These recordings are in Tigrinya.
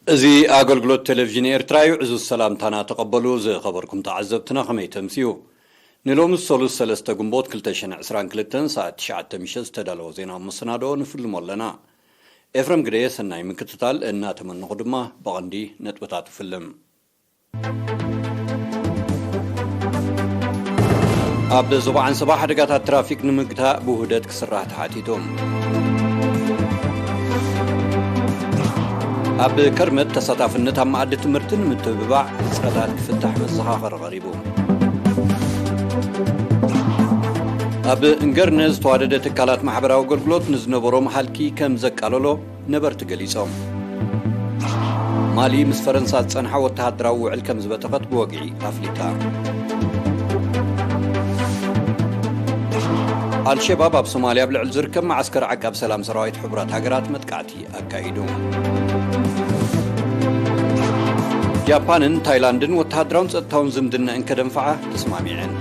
እዚ ኣገልግሎት ቴሌቪዥን ኤርትራ እዩ። ዕዙዝ ሰላምታና ተቐበሉ። ዝኸበርኩም ተዓዘብትና፣ ከመይ ተምስዩ? ንሎሚ ሰሉስ ሰለስተ ግንቦት ክልተ ሽሕን ዕስራን ክልተን ሰዓት ትሽዓተ ምሸት ዝተዳለወ ዜና መሰናድኦ ንፍልሞ ኣለና። ኤፍረም ግደየ ሰናይ ምክትታል እናተመነኹ ድማ ብቐንዲ ነጥብታት እፍልም። ኣብ ዞባ ዓንሰባ ሓደጋታት ትራፊክ ንምግታእ ብውህደት ክስራሕ ተሓቲቱ። ኣብ ከርመት ተሳታፍነት ኣብ መኣዲ ትምህርቲ ንምትብባዕ ህጸታት ክፍታሕ መዘኻኸሪ ቀሪቡ። ኣብ እንገርነ ዝተዋደደ ትካላት ማሕበራዊ ኣገልግሎት ንዝነበሮም ሃልኪ ከም ዘቃለሎ ነበርቲ ገሊጾም። ማሊ ምስ ፈረንሳ ዝጸንሓ ወተሃደራዊ ውዕል ከም ዝበተኸት ብወግዒ ኣፍሊጣ። ኣልሸባብ ኣብ ሶማልያ ኣብ ልዕሊ ዝርከብ መዓስከር ዓቃብ ሰላም ሰራዊት ሕቡራት ሃገራት መጥቃዕቲ ኣካይዱ። ጃፓንን ታይላንድን ወተሃደራውን ጸጥታውን ዝምድነአን ከደንፍዓ ተስማሚዐን።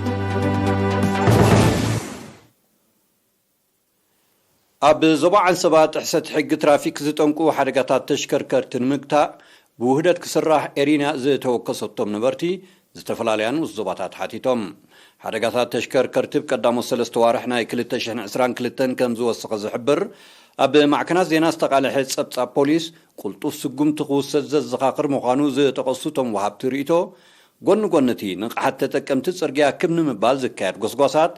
ኣብ ዞባ ዓንሰባ ጥሕሰት ሕጊ ትራፊክ ዝጠንቁ ሓደጋታት ተሽከርከርቲ ንምግታእ ብውህደት ክስራሕ ኤሪና ዝተወከሰቶም ነበርቲ ዝተፈላለያን ንኡስ ዞባታት ሓቲቶም። ሓደጋታት ተሽከርከርቲ ብቀዳሞት ሰለስተ ዋርሕ ናይ ክልተ ሽሕን ዕስራን ክልተን ከም ዝወሰኸ ዝሕብር ኣብ ማዕከናት ዜና ዝተቓልሐ ጸብጻብ ፖሊስ፣ ቅልጡፍ ስጉምቲ ክውሰድ ዘዘኻኽር ምዃኑ ዝጠቐሱ እቶም ወሃብቲ ርእይቶ፣ ጎኒ ጎኒ እቲ ንቕሓት ተጠቀምቲ ጽርግያ ክብ ንምባል ዝካየድ ጎስጓሳት፣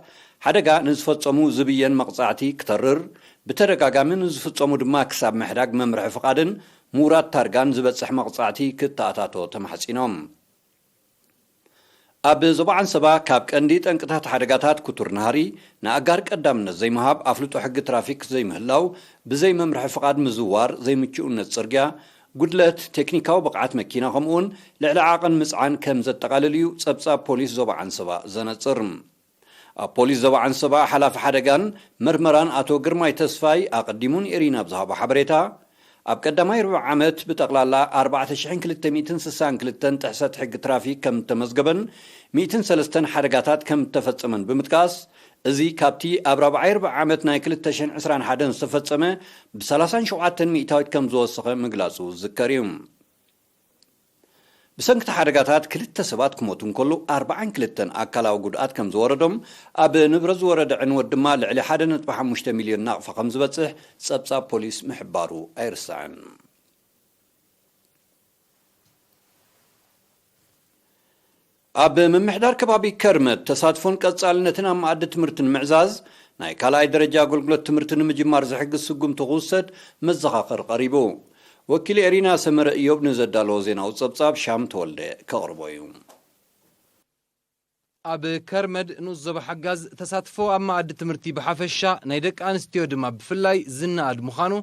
ሓደጋ ንዝፈጸሙ ዝብየን መቕጻዕቲ ክተርር፣ ብተደጋጋሚ ንዝፍጸሙ ድማ ክሳብ ምሕዳግ መምርሒ ፍቓድን ምውራድ ታርጋን ዝበጽሕ መቕጻዕቲ ክተኣታቶ ተማሕጺኖም። ኣብ ዞባ ዓንሰባ ካብ ቀንዲ ጠንቅታት ሓደጋታት ክቱር ናህሪ፣ ንኣጋር ቀዳምነት ዘይምሃብ፣ ኣፍልጦ ሕጊ ትራፊክ ዘይምህላው፣ ብዘይ መምርሒ ፍቓድ ምዝዋር፣ ዘይምቹእነት ጽርግያ፣ ጉድለት ቴክኒካዊ ብቕዓት መኪና፣ ከምኡውን ልዕሊ ዓቐን ምጽዓን ከም ዘጠቓልል እዩ ጸብጻብ ፖሊስ ዞባ ዓንሰባ ዘነጽር። ኣብ ፖሊስ ዞባ ዓንሰባ ሓላፊ ሓደጋን መርመራን ኣቶ ግርማይ ተስፋይ ኣቐዲሙ ንኤሪና ኣብ ዝሃቦ ሓበሬታ፣ ኣብ ቀዳማይ ርብዕ ዓመት ብጠቕላላ ኣርባዕተ ሽሕን ክልተ ሚእትን ስሳን ክልተን ጥሕሰት ሕጊ ትራፊክ ከም እተመዝገበን ሚእትን ሰለስተን ሓደጋታት ከም እተፈጸመን ብምጥቃስ፣ እዚ ካብቲ ኣብ ራብዓይ ርብዕ ዓመት ናይ ክልተ ሽሕን ዕስራን ሓደን ዝተፈጸመ ብሰላሳን ሸውዓተን ሚእታዊት ከም ዝወሰኸ ምግላጹ ዝዝከር እዩ። ብሰንክቲ ሓደጋታት ክልተ ሰባት ክሞቱ እንከሎ፣ ኣርባዓን ክልተን ኣካላዊ ጉድኣት ከም ዝወረዶም፣ ኣብ ንብረት ዝወረደ ዕንወት ድማ ልዕሊ ሓደ ነጥቢ ሓሙሽተ ሚልዮን ናቕፋ ከም ዝበጽሕ ጸብጻብ ፖሊስ ምሕባሩ ኣይርሳዕን። ኣብ ምምሕዳር ከባቢ ከርመት ተሳትፎን ቀጻልነትን ኣብ መኣዲ ትምህርቲ ንምዕዛዝ፣ ናይ ካልኣይ ደረጃ ኣገልግሎት ትምህርቲ ንምጅማር ዝሕግዝ ስጉምቲ ክውሰድ መዘኻኸሪ ቀሪቡ። ወኪል ኤሪና ሰመረ እዮብ ንዘዳለዎ ዜናዊ ጸብጻብ ሻም ተወልደ ከቕርቦ እዩ። ኣብ ከርመድ ንኡስ ዞባ ሓጋዝ ተሳትፎ ኣብ መኣዲ ትምህርቲ ብሓፈሻ፣ ናይ ደቂ ኣንስትዮ ድማ ብፍላይ ዝነኣድ ምዃኑ፣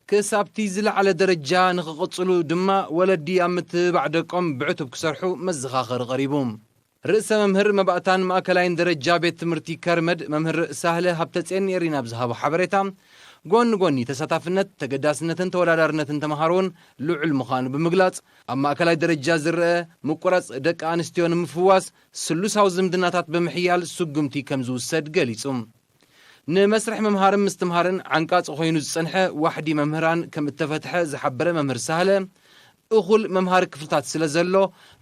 ክሳብቲ ዝለዓለ ደረጃ ንኽቕጽሉ ድማ ወለዲ ኣብ ምትብባዕ ደቆም ብዕቱብ ክሰርሑ መዘኻኸሪ ቀሪቡ። ርእሰ መምህር መባእታን ማእከላይን ደረጃ ቤት ትምህርቲ ከርመድ መምህር ሳህለ ሃብተጼን ኤሪና ኣብ ዝሃቦ ሓበሬታ፣ ጎኒ ጎኒ ተሳታፍነት፣ ተገዳስነትን ተወዳዳርነትን ተምሃሮ እውን ልዑል ምዃኑ ብምግላጽ፣ ኣብ ማእከላይ ደረጃ ዝረአ ምቁራጽ ደቂ ኣንስትዮ ንምፍዋስ ስሉሳዊ ዝምድናታት ብምሕያል ስጉምቲ ከም ዝውሰድ ገሊጹ። ንመስርሕ ምምሃርን ምስትምሃርን ዓንቃጺ ኮይኑ ዝጸንሐ ዋሕዲ መምህራን ከም እተፈትሐ ዝሓበረ መምህር ሳህለ፣ እኹል መምሃሪ ክፍልታት ስለ ዘሎ፣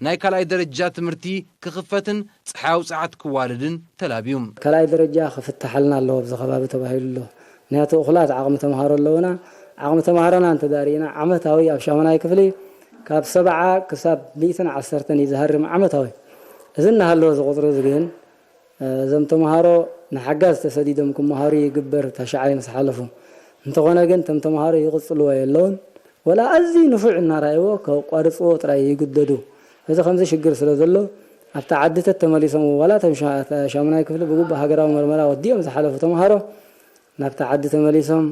ናይ ካልኣይ ደረጃ ትምህርቲ ክኽፈትን ጸሓያዊ ጸዓት ክዋለድን ተላብዩ። ካልኣይ ደረጃ ክፍታሓልና ኣለዎ ኣብዚ ከባቢ ተባሂሉ ኣሎ። ምክንያቱ እኹላት ዓቕሚ ተምሃሮ ኣለውና። ዓቕሚ ተምሃሮና እንተዳሪእና ዓመታዊ ኣብ ሻሙናይ ክፍሊ ካብ ሰብዓ ክሳብ ሚእትን ዓሰርተን እዩ ዝሃርም ዓመታዊ። እዚ እናሃለወ እዚ ቁፅሪ እዚ ግን እዞም ተምሃሮ ንሓጋዝ ተሰዲዶም ክመሃሩ ይግበር፣ ተሽዓይ ምስ ሓለፉ። እንተኾነ ግን እቶም ተምሃሮ ይቕጽልዎ የለውን፣ ወላ ኣዝዩ ንፉዕ እናረኣይዎ ከቋርጽዎ ጥራይ ይግደዱ። እዚ ከምዚ ሽግር ስለ ዘሎ ኣብቲ ዓዲ ተተመሊሶም፣ ዋላ እቶም ሻ-፣ ሻሙናይ ክፍሊ ብግቡእ ሃገራዊ መርመራ ወዲኦም ዝሓለፉ ተምሃሮ ናብቲ ዓዲ ተመሊሶም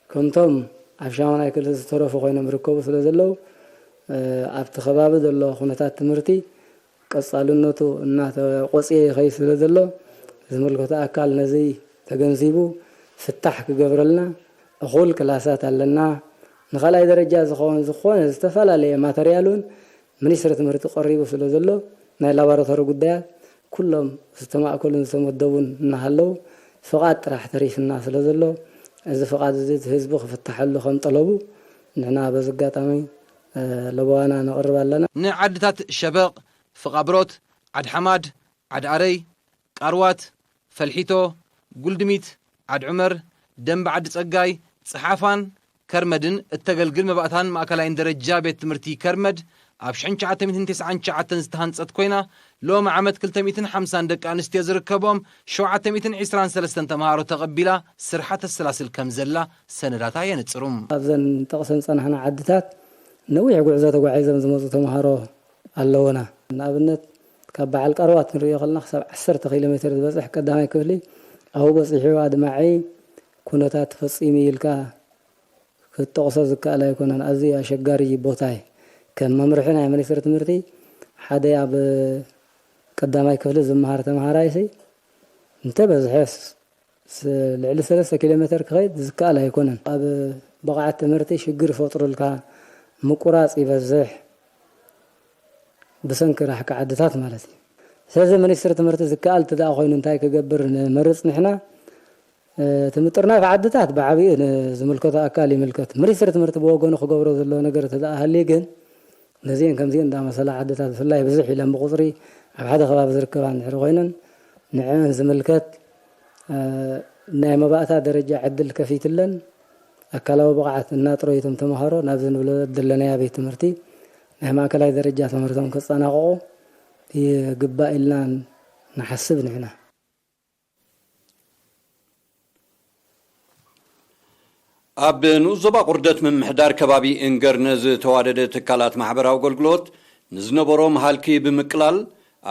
ከምቶም ኣብ ሻሙናይ ክፍሊ ዝተረፉ ኮይኖም ይርከቡ ስለ ዘለዉ፣ ኣብቲ ከባቢ ዘሎ ኩነታት ትምህርቲ ቀጻልነቱ እናተቖጽየ ይኸይድ ስለ ዘሎ፣ ዝምልከቶ ኣካል ነዚ ተገንዚቡ ፍታሕ ክገብረልና። እኹል ክላሳት ኣለና። ንኻልኣይ ደረጃ ዝኸውን ዝኾነ ዝተፈላለየ ማተርያል እውን ሚኒስትሪ ትምህርቲ ቀሪቡ ስለ ዘሎ፣ ናይ ላቦራቶሪ ጉዳያት ኩሎም ዝተማእከሉን ዝተመደቡን እናሃለዉ፣ ፍቓድ ጥራሕ ተሪፍና ስለ ዘሎ፣ እዚ ፍቓድ እዚ እቲ ህዝቢ ክፍታሐሉ ከም ጠለቡ ንሕና በዚ ኣጋጣሚ ለበዋና ነቕርብ ኣለና። ንዓድታት ሸበቕ፣ ፍቓብሮት፣ ዓድ ሓማድ፣ ዓድ ኣረይ፣ ቃርዋት፣ ፈልሒቶ፣ ጉልድሚት፣ ዓድ ዑመር፣ ደንበ ዓዲ ጸጋይ፣ ጸሓፋን ከርመድን እተገልግል መባእታን ማእከላይን ደረጃ ቤት ትምህርቲ ከርመድ ኣብ ሽሕን ትሽዓተ ሚእትን ተስዓን ትሽዓተን ዝተሃንጸት ኮይና፣ ሎሚ ዓመት ክልተ ሚእትን ሓምሳን ደቂ ኣንስትዮ ዝርከቦም ሸውዓተ ሚእትን ዕስራን ሰለስተን ተምሃሮ ተቐቢላ ስርሓ ተሰላስል ከም ዘላ ሰነዳታ የነጽሩ። ኣብዘን ጠቕሰን ዝጸናሕና ዓድታት ነዊሕ ጉዕዞ ተጓዒዞም ዝመጹ ተምሃሮ ኣለውና። ንኣብነት ካብ በዓል ቀርዋት ክንሪኦ ከለና ክሳብ ዓሰርተ ኪሎ ሜትር ዝበጽሕ ቀዳማይ ክፍሊ ኣብኡ በጺሑ ኣድማዒ ኩነታት ፈጺሙ ኢልካ ክትጠቕሶ ዝከኣል ኣይኮነን። ኣዝዩ ኣሸጋሪ ቦታ እዩ። ከም መምርሒ ናይ ሚኒስትሪ ትምህርቲ ሓደ ኣብ ቀዳማይ ክፍሊ ዝመሃር ተምሃራይሲ እንተበዝሐ ስ-፣ ልዕሊ ሰለስተ ኪሎ ሜትር ክኸይድ ዝከኣል ኣይኮነን። ኣብ ብቕዓት ትምህርቲ ሽግር ይፈጥሩልካ፣ ምቁራጽ ይበዝሕ፣ ብሰንኪ ራሕቂ ዓድታት ማለት እዩ። ስለዚ ሚኒስትሪ ትምህርቲ ዝከኣል እቲ ደኣ ኮይኑ እንታይ ክገብር ንመርጽ ንሕና? እቲ ምጥርናፍ ዓድታት ብዓቢኡ ንዝምልከቶ ኣካል ይምልከት። ሚኒስትሪ ትምህርቲ ብወገኑ ክገብሮ ዘለዎ ነገር እቲ ደኣ ሃልዩ ግን ነዚአን ከምዚአን እንዳመሰላ ዓድታት ብፍላይ ብዝሕ ኢለን ብቁፅሪ ኣብ ሓደ ከባቢ ዝርከባ እንድሕር ኮይነን ንዕአን ዝምልከት፣ እ፣ ናይ መባእታ ደረጃ ዕድል ከፊትለን ኣካላዊ ብቕዓት እናጥረዩ እቶም ተምሃሮ ናብዚ ንብሎ ዘለናዮ ቤት ትምህርቲ ናይ ማእከላይ ደረጃ ትምህርቶም ከጸናቕቑ ይግባእ ኢልና ንሓስብ ንሕና። ኣብ ንኡስ ዞባ ቁርደት ምምሕዳር ከባቢ እንገርነ ዝተዋደደ ትካላት ማሕበራዊ ኣገልግሎት ንዝነበሮም ሃልኪ ብምቅላል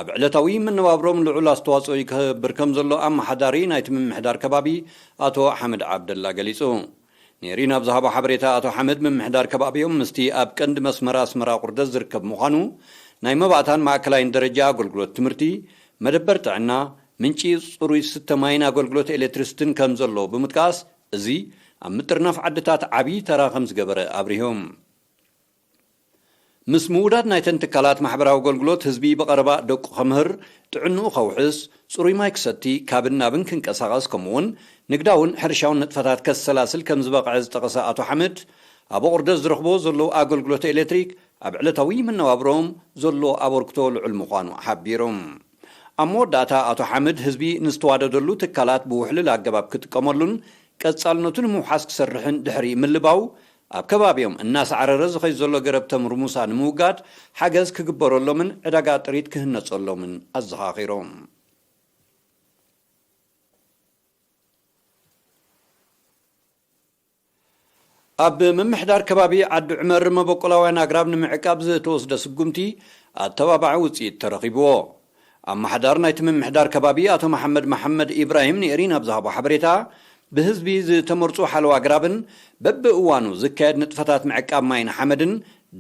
ኣብ ዕለታዊ መነባብሮም ልዑል ኣስተዋጽኦ ይገብር ከም ዘሎ ኣመሓዳሪ ናይቲ ምምሕዳር ከባቢ ኣቶ ሓመድ ዓብደላ ገሊጹ። ኔሪ ናብ ዝሃቦ ሓበሬታ ኣቶ ሓመድ ምምሕዳር ከባቢኦም ምስቲ ኣብ ቀንዲ መስመር ኣስመራ ቁርደት ዝርከብ ምዃኑ ናይ መባእታን ማእከላይን ደረጃ ኣገልግሎት ትምህርቲ፣ መደበር ጥዕና፣ ምንጪ ጽሩይ ዝስተ ማይን ኣገልግሎት ኤሌክትሪሲቲን ከም ዘሎ ብምጥቃስ፣ እዚ ኣብ ምጥርናፍ ዓድታት ዓቢ ተራ ከም ዝገበረ ኣብሪሆም። ምስ ምውዳድ ናይተን ትካላት ማሕበራዊ ኣገልግሎት ህዝቢ ብቐረባ ደቁ ከምህር፣ ጥዕንኡ ከውሕስ፣ ጽሩይ ማይ ክሰቲ፣ ካብን ናብን ክንቀሳቐስ ከምኡውን ንግዳውን ሕርሻውን ንጥፈታት ከሰላስል ከም ዝበቕዐ ዝጠቐሰ ኣቶ ሓመድ፣ ኣብ ኣቑርደት ዝረኽቦ ዘለዉ ኣገልግሎት ኤሌክትሪክ ኣብ ዕለታዊ መነባብሮኦም ዘሎ ኣበርክቶ ልዑል ምዃኑ ሓቢሮም። ኣብ መወዳእታ ኣቶ ሓመድ ህዝቢ ንዝተዋደደሉ ትካላት ብውሕሉል ኣገባብ ክጥቀመሉን ቀጻልነቱ ንምውሓስ ክሰርሕን ድሕሪ ምልባው ኣብ ከባቢኦም እናሳዕረረ ዝኸይድ ዘሎ ገረብ ተምርሙሳ ንምውጋድ ሓገዝ ክግበረሎምን ዕዳጋ ጥሪት ክህነጸሎምን ኣዘኻኺሮም። ኣብ ምምሕዳር ከባቢ ዓዲ ዑመር መበቆላውያን ኣግራብ ንምዕቃብ ዝተወስደ ስጉምቲ ኣተባባዒ ውፅኢት ተረኺብዎ። ኣመሓዳር ናይቲ ምምሕዳር ከባቢ ኣቶ መሓመድ መሓመድ ኢብራሂም ንኤሪና ኣብ ዝሃቦ ሓበሬታ፣ ብህዝቢ ዝተመርፁ ሓለዋ ኣግራብን በብእዋኑ ዝካየድ ንጥፈታት ምዕቃብ ማይን ሓመድን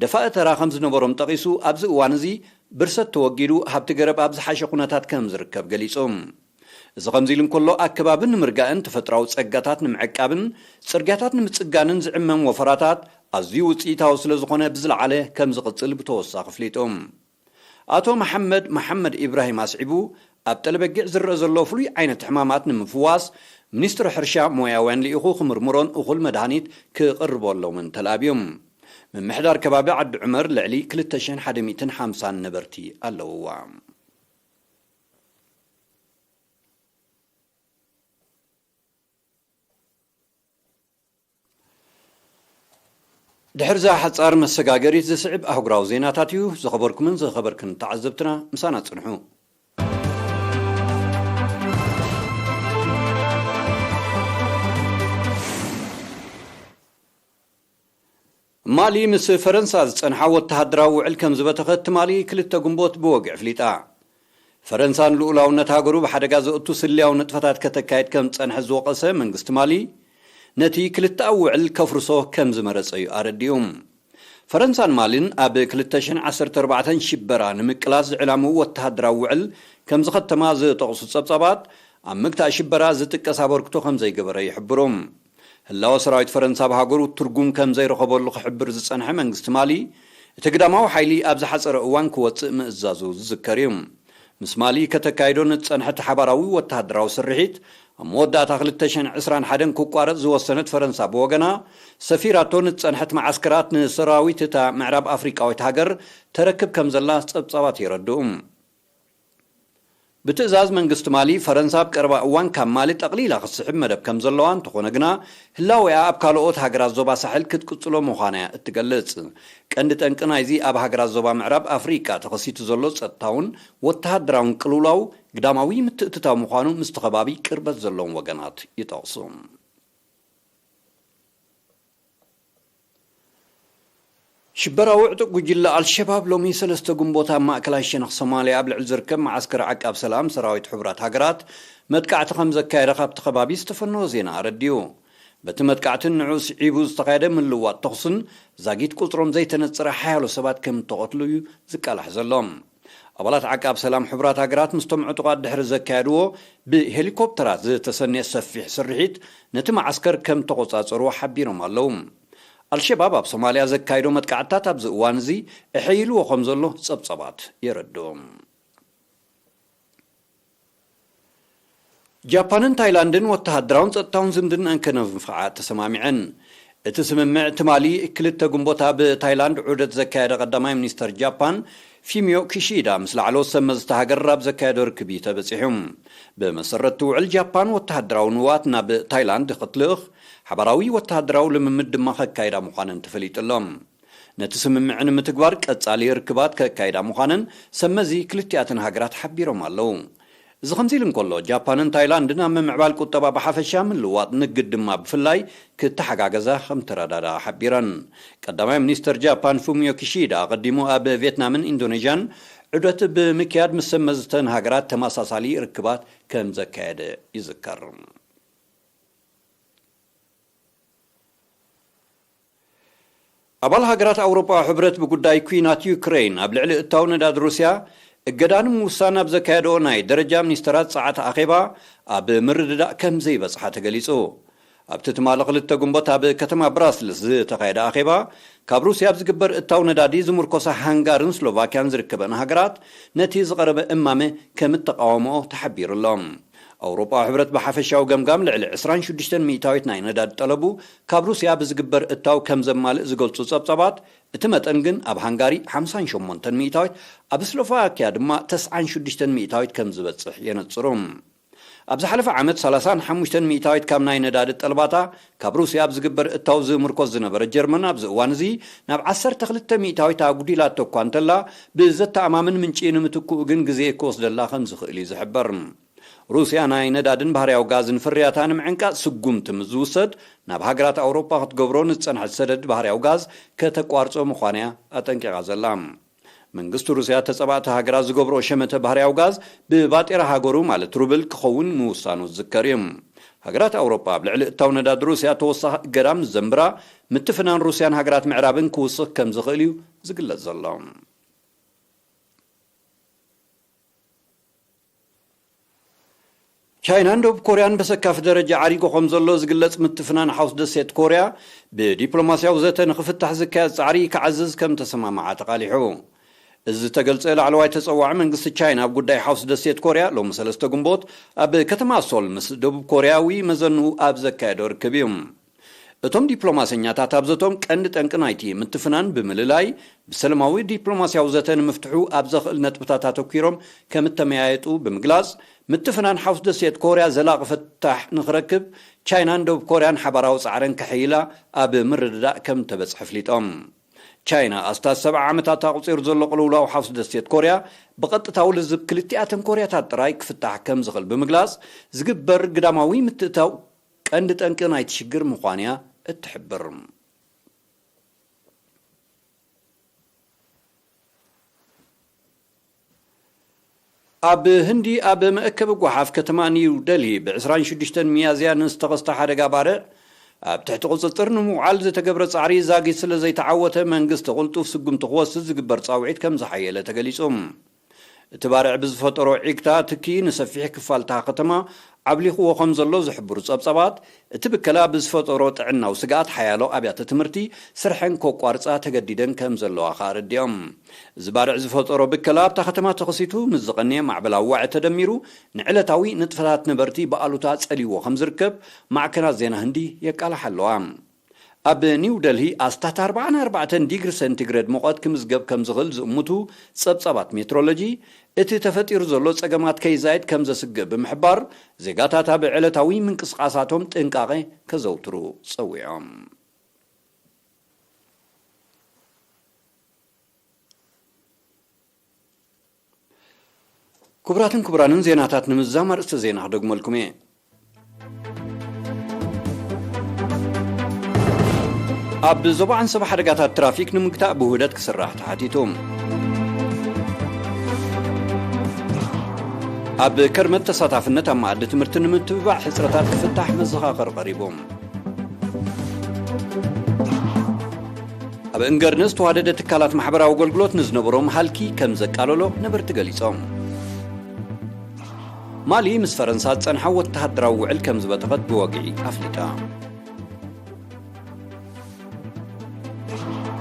ደፋኢ ተራ ከም ዝነበሮም ጠቒሱ፣ ኣብዚ እዋን እዚ ብርሰት ተወጊዱ ሃብቲ ገረብ ኣብ ዝሓሸ ኩነታት ከም ዝርከብ ገሊጹ። እዚ ከምዚ ኢሉ እንከሎ፣ ኣከባቢ ንምርጋእን ተፈጥራዊ ጸጋታት ንምዕቃብን ጽርግያታት ንምጽጋንን ዝዕመም ወፈራታት ኣዝዩ ውጽኢታዊ ስለ ዝኾነ፣ ብዝለዓለ ከም ዝቕጽል ብተወሳኺ ኣፍሊጡ። ኣቶ መሓመድ መሓመድ ኢብራሂም ኣስዒቡ፣ ኣብ ጠለበጊዕ ዝረአ ዘሎ ፍሉይ ዓይነት ሕማማት ንምፍዋስ፣ ሚኒስትሪ ሕርሻ ሞያውያን ልኢኹ ክምርምሮን እኹል መድሃኒት ክቕርበሎምን ተላብዮም። ምምሕዳር ከባቢ ዓዲ ዑመር ልዕሊ ክልተ ሽሕን ሓደ ሚእትን ሓምሳን ነበርቲ ኣለውዋ። ድሕርዛ ሓጻር መሰጋገሪት፣ ዝስዕብ ኣህጉራዊ ዜናታት እዩ። ዝኸበርኩምን ዝኸበርክን ተዓዘብትና፣ ምሳና ጽንሑ። ማሊ ምስ ፈረንሳ ዝጸንሓ ወተሃደራዊ ውዕል ከም ዝበተኸት ትማሊ ክልተ ግንቦት ብወግዒ ኣፍሊጣ። ፈረንሳ ንልኡላውነት ሃገሩ ብሓደጋ ዘእቱ ስልያዊ ንጥፈታት ከተካይድ ከም ዝጸንሐ ዝወቐሰ መንግስቲ ማሊ፣ ነቲ ክልተኣዊ ውዕል ከፍርሶ ከም ዝመረጸ እዩ ኣረዲኡ። ፈረንሳን ማሊን ኣብ ክልተ ሽሕን ዓሰርተ ኣርባዕተን ሽበራ ንምቅላስ ዝዕላምኡ ወተሃደራዊ ውዕል ከም ዝኸተማ ዝጠቕሱ ጸብጻባት፣ ኣብ ምግታእ ሽበራ ዝጥቀስ ኣበርክቶ ከም ዘይገበረ ይሕብሩ። ህላወ ሰራዊት ፈረንሳ ኣብ ሃገሩ ትርጉም ከም ዘይረኸበሉ ክሕብር ዝጸንሐ መንግስቲ ማሊ፣ እቲ ግዳማዊ ሓይሊ ኣብ ዝሓጸረ እዋን ክወጽእ ምእዛዙ ዝዝከር እዩ። ምስ ማሊ ከተካይዶ ንዝጸንሐት ሓባራዊ ወተሃደራዊ ስርሒት፣ ኣብ መወዳእታ ክልተ ሽሕን ዕስራን ሓደን ክቋረጽ ዝወሰነት ፈረንሳ ብወገና፣ ሰፊራቶ ንዝጸንሐት መዓስከራት ንሰራዊት እታ ምዕራብ ኣፍሪቃዊት ሃገር ተረክብ ከም ዘላ ጸብጻባት የረድኡ። ብትእዛዝ መንግስቲ ማሊ፣ ፈረንሳ ኣብ ቀረባ እዋን ካብ ማሊ ጠቕሊላ ክትስሕብ መደብ ከም ዘለዋ፣ እንተኾነ ግና ህላዌኣ ኣብ ካልኦት ሃገራት ዞባ ሳሕል ክትቅጽሎ ምዃና እያ እትገልጽ። ቀንዲ ጠንቂ ናይዚ ኣብ ሃገራት ዞባ ምዕራብ ኣፍሪቃ ተኸሲቱ ዘሎ ጸጥታውን ወተሃደራውን ቅልውላው ግዳማዊ ምትእትታው ምዃኑ ምስቲ ከባቢ ቅርበት ዘለዎም ወገናት ይጠቕሱ። ሽበራዊ ዕጡቕ ጉጅለ ኣልሸባብ ሎሚ ሰለስተ ግንቦት ኣብ ማእከላይ ሸነኽ ሶማልያ ኣብ ልዕሊ ዝርከብ መዓስከር ዓቃብ ሰላም ሰራዊት ሕቡራት ሃገራት መጥቃዕቲ ከም ዘካየደ ካብቲ ከባቢ ዝተፈነወ ዜና ኣረዲኡ። በቲ መጥቃዕትን ንዕኡ ስዒቡ ዝተኻየደ ምልዋጥ ተኹስን ዛጊት ቁጽሮም ዘይተነጸረ ሓያሎ ሰባት ከም እተቐትሉ እዩ ዝቃላሕ ዘሎ። ኣባላት ዓቃብ ሰላም ሕቡራት ሃገራት ምስቶም ዕጡቓት ድሕሪ ዘካየድዎ ብሄሊኮፕተራት ዝተሰነየ ሰፊሕ ስርሒት ነቲ መዓስከር ከም ተቖጻጸርዎ ሓቢሮም ኣለዉ። ኣልሸባብ ኣብ ሶማልያ ዘካይዶ መጥቃዕትታት ኣብዚ እዋን እዚ እሐይልዎ ከም ዘሎ ጸብጸባት የረድኡ። ጃፓንን ታይላንድን ወተሃደራውን ጸጥታውን ዝምድናን ከነንፍዓ ተሰማሚዐን። እቲ ስምምዕ ትማሊ ክልተ ግንቦት ኣብ ታይላንድ ዑደት ዘካየደ ቀዳማይ ሚኒስተር ጃፓን ፊሚዮ ኪሺዳ ምስ ላዕለዎት ሰብ መዚ እታ ሃገር ኣብ ዘካየዶ ርክብ እዩ ተበጺሑ። ብመሰረት እቲ ውዕል ጃፓን ወተሃደራዊ ንዋት ናብ ታይላንድ ክትልእኽ፣ ሓባራዊ ወተሃደራዊ ልምምድ ድማ ከካይዳ ምዃነን ተፈሊጡ ኣሎ። ነቲ ስምምዕ ንምትግባር ቀጻሊ ርክባት ከካይዳ ምዃነን ሰብ መዚ ክልቲኣተን ሃገራት ሓቢሮም ኣለዉ። እዚ ከምዚ ኢሉ እንከሎ፣ ጃፓንን ታይላንድን ኣብ ምምዕባል ቁጠባ ብሓፈሻ፣ ምልዋጥ ንግድ ድማ ብፍላይ ክተሓጋገዛ ከም ተረዳድኣ ሓቢረን። ቀዳማይ ሚኒስተር ጃፓን ፉሚዮ ኪሺዳ ኣቐዲሙ ኣብ ቪየትናምን ኢንዶኔዥያን ዑደት ብምክያድ ምስ ሰብ መዚ እተን ሃገራት ተመሳሳሊ ርክባት ከም ዘካየደ ይዝከር። ኣባል ሃገራት ኣውሮጳዊ ሕብረት ብጉዳይ ኲናት ዩክረይን ኣብ ልዕሊ እታው ነዳዲ ሩስያ እገዳ ንምውሳን ኣብ ዘካየድኦ ናይ ደረጃ ሚኒስተራት ጸዓት ኣኼባ ኣብ ምርድዳእ ከም ዘይበጽሓ ተገሊጹ። ኣብቲ ትማሊ ክልተ ግንቦት ኣብ ከተማ ብራስልስ ዝተኻየደ ኣኼባ፣ ካብ ሩስያ ኣብ ዝግበር እታው ነዳዲ ዝምርኮሳ ሃንጋርን ስሎቫክያን ዝርከበን ሃገራት ነቲ ዝቐረበ እማመ ከም እተቃወምኦ ተሓቢሩ ኣሎ። ኣውሮጳዊ ሕብረት ብሓፈሻዊ ገምጋም ልዕሊ ዕስራን ሽዱሽተን ሚእታዊት ናይ ነዳዲ ጠለቡ ካብ ሩስያ ብዝግበር እታው ከም ዘማልእ ዝገልጹ ጸብጻባት፣ እቲ መጠን ግን ኣብ ሃንጋሪ ሓምሳን ሸሞንተን ሚእታዊት፣ ኣብ ስሎቫክያ ድማ ተስዓን ሽዱሽተን ሚእታዊት ከም ዝበጽሕ የነጽሩ። ኣብ ዝሓለፈ ዓመት ሰላሳን ሓሙሽተን ሚእታዊት ካብ ናይ ነዳዲ ጠለባታ ካብ ሩስያ ኣብ ዝግበር እታው ዝምርኮስ ዝነበረ ጀርመን፣ ኣብዚ እዋን እዚ ናብ ዓሰርተ ክልተ ሚእታዊት ኣጉዲላቶ እኳ እንተላ፣ ብዘተኣማምን ምንጪ ንምትክኡ ግን ግዜ ክወስደላ ከም ዝኽእል እዩ ዝሕበር። ሩስያ ናይ ነዳድን ባህርያዊ ጋዝን ፍርያታ ንምዕንቃጽ ስጉምቲ ምስ ዝውሰድ፣ ናብ ሃገራት ኣውሮጳ ክትገብሮ ንዝጸንሐት ሰደድ ባህርያዊ ጋዝ ከተቋርጾ ምዃና እያ ኣጠንቂቓ ዘላ። መንግስቲ ሩስያ፣ ተጸባእቲ ሃገራት ዝገብሮ ሸመተ ባህርያዊ ጋዝ ብባጤራ ሃገሩ፣ ማለት ሩብል፣ ክኸውን ምውሳኑ ዝዝከር እዩ። ሃገራት ኣውሮጳ ኣብ ልዕሊ እታው ነዳዲ ሩስያ ተወሳኺ እገዳ ምስ ዘንብራ፣ ምትፍናን ሩስያን ሃገራት ምዕራብን ክውስኽ ከም ዝኽእል እዩ ዝግለጽ ዘሎ። ቻይናን ደቡብ ኮርያን በሰካፊ ደረጃ ዓሪጉ ከም ዘሎ ዝግለጽ ምትፍናን ሓውስ ደሴት ኮርያ፣ ብዲፕሎማስያዊ ዘተ ንኽፍታሕ ዝካየድ ጻዕሪ ክዓዝዝ ከም ተሰማምዓ ተቓሊሑ። እዚ ዝተገልጸ፣ ላዕለዋይ ተጸዋዒ መንግስቲ ቻይና ኣብ ጉዳይ ሓውስ ደሴት ኮርያ ሎሚ ሰለስተ ግንቦት ኣብ ከተማ ሶል ምስ ደቡብ ኮርያዊ መዘንኡ ኣብ ዘካየዶ ርክብ እዩ። እቶም ዲፕሎማሰኛታት ኣብ ዘቶም ቀንዲ ጠንቂ ናይቲ ምትፍናን ብምልላይ፣ ብሰላማዊ ዲፕሎማስያዊ ዘተ ንምፍትሑ ኣብ ዘኽእል ነጥብታት ኣተኲሮም ከም እተመያየጡ ብምግላጽ፣ ምትፍናን ሓውስ ደሴት ኮርያ ዘላቒ ፍታሕ ንኽረክብ፣ ቻይናን ደቡብ ኮርያን ሓባራዊ ጻዕረን ከሐይላ ኣብ ምርድዳእ ከም እተበጽሐ ኣፍሊጦም። ቻይና፣ ኣስታት ሰብዓ ዓመታት ኣቑጺሩ ዘሎ ቅልውላው ሓውስ ደሴት ኮርያ ብቐጥታዊ ልዝብ ክልቲኣተን ኮርያታት ጥራይ ክፍታሕ ከም ዝኽእል ብምግላጽ፣ ዝግበር ግዳማዊ ምትእታው ቀንዲ ጠንቂ ናይቲ ሽግር ምዃኑ እያ እትሕብር። ኣብ ህንዲ፣ ኣብ መእከቢ ጓሓፍ ከተማ ኒው ደልሂ፣ ብዕስራን ሽዱሽተን ሚያዝያ ንዝተኸስተ ሓደጋ ባርዕ ኣብ ትሕቲ ቁጽጽር ንምውዓል ዝተገብረ ጻዕሪ ዛጊት ስለ ዘይተዓወተ፣ መንግስቲ ቅልጡፍ ስጉምቲ ክወስድ ዝግበር ጻውዒት ከም ዝሓየለ ተገሊጹ። እቲ ባርዕ ብዝፈጠሮ ዒግታ ትኪ ንሰፊሕ ክፋል እታ ከተማ ዓብሊኽዎ ከም ዘሎ ዝሕብሩ ጸብጻባት፣ እቲ ብከላ ብዝፈጠሮ ጥዕናዊ ስግኣት ሓያሎ ኣብያተ ትምህርቲ ስርሐን ከቋርጻ ተገዲደን ከም ዘለዋ ከኣ ኣረዲኦም። እዚ ባርዕ ዝፈጠሮ ብከላ ኣብታ ከተማ ተኸሲቱ ምስ ዝቐነየ ማዕበላዊ ዋዒ ተደሚሩ፣ ንዕለታዊ ንጥፈታት ነበርቲ ብኣሉታ ጸልይዎ ከም ዝርከብ ማዕከናት ዜና ህንዲ የቃልሓ ኣለዋ። ኣብ ኒው ደልሂ ኣስታት ኣርባዓን ኣርባዕተን ዲግሪ ሴንቲግሬድ ሙቐት ክምዝገብ ከም ዝኽእል ዝእምቱ ጸብጻባት ሜትሮሎጂ፣ እቲ ተፈጢሩ ዘሎ ጸገማት ከይዛየድ ከም ዘስግእ ብምሕባር፣ ዜጋታት ኣብ ዕለታዊ ምንቅስቓሳቶም ጥንቃቐ ከዘውትሩ ጸዊዖም። ክቡራትን ክቡራንን፣ ዜናታት ንምዝዛም ኣርእስተ ዜና ክደግመልኩም እየ። ኣብ ዞባ ዓንሰባ ሓደጋታት ትራፊክ ንምግታእ ብውህደት ክስራሕ ተሓቲቱ። ኣብ ከርመት ተሳታፍነት ኣብ መኣዲ ትምህርቲ ንምትብባዕ ሕጽረታት ክፍታሕ መዘኻኸሪ ቀሪቡ። ኣብ እንገርኒ ዝተዋደደ ትካላት ማሕበራዊ ኣገልግሎት ንዝነበሮም ሃልኪ ከም ዘቃለሎ ነበርቲ ገሊጾም። ማሊ ምስ ፈረንሳ ዝጸንሓ ወተሃደራዊ ውዕል ከም ዝበተኸት ብወግዒ ኣፍሊጣ።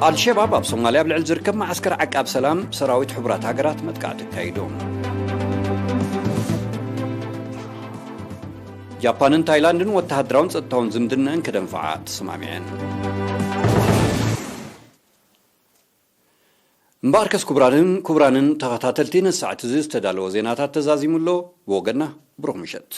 ኣልሸባብ ኣብ ሶማልያ ኣብ ልዕሊ ዝርከብ መዓስከር ዓቃብ ሰላም ሰራዊት ሕቡራት ሃገራት መጥቃዕቲ ኣካይዱ። ጃፓንን ታይላንድን ወተሃደራውን ጸጥታውን ዝምድነአን ክደንፍዓ ተሰማሚዐን። እምበኣርከስ ክቡራንን ክቡራንን ተኸታተልቲ፣ ነዚ ሰዓት እዚ ዝተዳለወ ዜናታት ተዛዚሙ ኣሎ። ብወገንና ብሩኽ ምሸት።